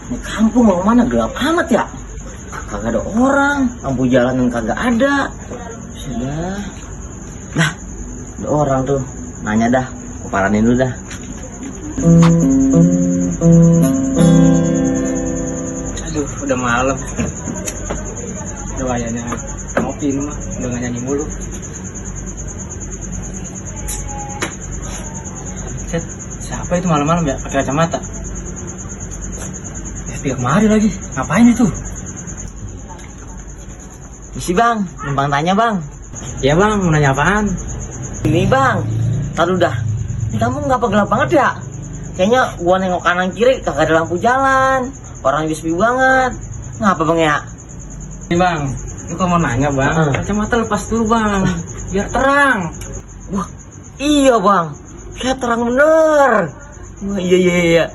Ini kampung mau mana gelap amat ya? Kagak ada orang, lampu jalan kagak ada. Sudah. Lah, ada orang tuh. Nanya dah, aku paranin dulu dah. Aduh, udah malam. Udah wayanya ngopi ini mah, udah gak nyanyi mulu. Set, siapa itu malam-malam ya pakai kacamata? Tiap hari lagi, ngapain itu? Isi bang, numpang tanya bang. Ya bang, mau nanya apaan? Ini bang, taruh dah. Ini kamu ngapa gelap banget ya? Kayaknya gua nengok kanan kiri kagak ada lampu jalan. Orang sepi banget. Ngapa bang ya? Ini bang, lu kalau mau nanya bang, kacamata lepas dulu bang, biar terang. Wah, iya bang. Kayak terang bener. Wah, iya.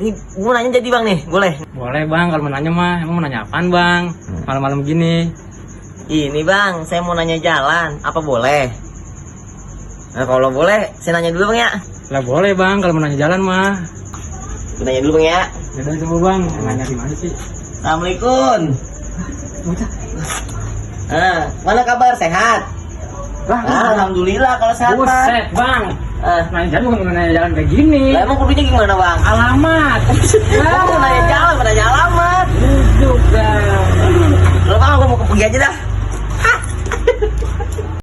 Ini gua nanya jadi bang nih, boleh? Boleh bang, kalau mau nanya mah, emang mau nanya apaan bang? Malam-malam gini. Ini bang, saya mau nanya jalan. Apa boleh? Nah, kalau boleh, saya nanya dulu bang ya. Lah boleh bang, kalau mau nanya jalan mah. Gua nanya dulu bang ya. Yaudah coba bang, nanya di mana sih? Assalamualaikum. Mana kabar? Sehat? Bang, Alhamdulillah kalau sehat bang. buset bang. Nanya jalan bukan nanya jalan kayak gini. Lah emang kudunya gimana bang? Alamat. Gua mau nanya jalan, mau nanya alamat. Duduk bang. Lo bang, gua mau pergi aja dah.